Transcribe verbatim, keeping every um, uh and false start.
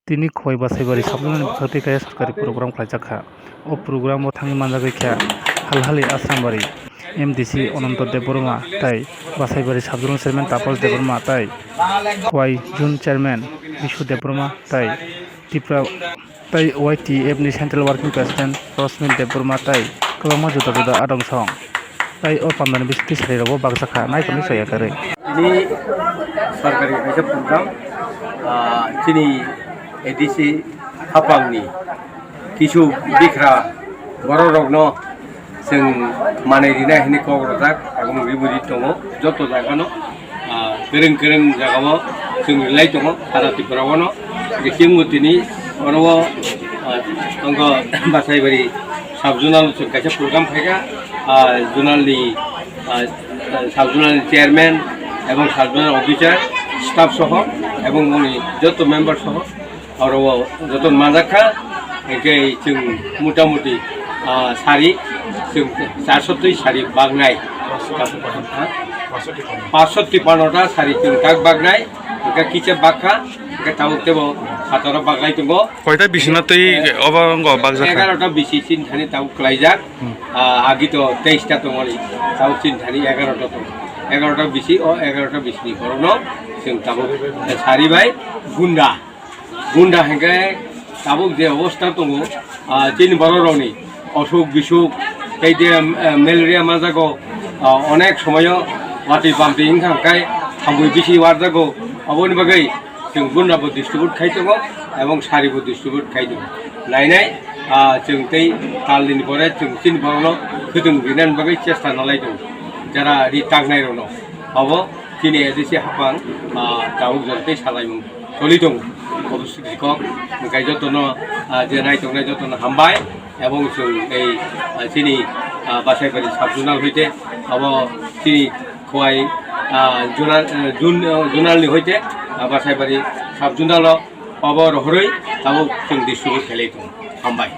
Tini Khowai Basaibari sub-zonal ni bwkhak twi kaisa sarkari program khlaijak kha. O program o thangwi manjagwi kha Halhali Asrambari M D C Ananto Debbarma tei Basaibari sub-zonal chairman Tapas Debbarma tei Khowai Zone chairman Bishu Debbarma tei Tipra tei Y T F ni Central Working President Rosmin Debbarma tei kwbangma juda juda adong song tei o pandani bisingtwi sarirogo baksa kha naikolni soya kwrwi. Tini sarkari kaisa program, ah, chini A D C hapangni kisu bikra bororokno chwng manwi rinai hwnwi kok rwjak, ebong ribwi ri tongo joto jagano, ah, kwrwng kwrwng jagao chwng rilai tongo sara Tripura o no. Bisingo tini oro o, ah, tongo Basaibari sub-zonal chwng kaisa program khaikha, ah, zonal ni, ah, sub-zonal ni chairman ebong sub-zonal officer, staff soho ebong boni joto member soho. Oro o joto manjak kha, hingke chwng motamuti, ah, sari, chwng charsotwi sari bagnai. Paanso tipano ta sari chwng tak bagnai, hingke kisa bakha, hingke tabuk tebo hataro baglai tongo. Koita bisingno twi obo wngkha bakjak kha? Egarota bisi chini thani tabuk klaijak. Hmm. Ah, agi to teis ta tongmani, tabuk chini thani egarota tongo. Egarota bisi, o egarota bisini borokno chwng tabuk sari bai gunda. Gunda hingke tabuk je obostha tongo, ah, chini bororokni osuk bisuk tei je, eh, malaria manjago, ah, onek somoyo watwi bamtwi wngkha hingke hamwi bisi warjago. Oboni bagwi chwng gunda bo distribute khai tongo ebong sari bo distribute khai tongo. Nainai, ah, chwng tei tal nini pore chwng chini borokno khwtwng rinani bagwi chesta nalai tongo. Jara ri taknai rokno obo chini A D C hapang, ah, tabuk jora tei salaimung choli tongo. Obo swkang kok, hingke jotono, ah, je naitongnai jotono hambai, ebong chwng ei, ah, chini, ah, Basaibari sub-zonal hoite abo chini Khowai, ah, zonal, eh, zon-, eh, zonal ni hoite, ah, Basaibari sub-zonal o obo rohorwi tabuk chwng distribute khelai tongo. Hambai.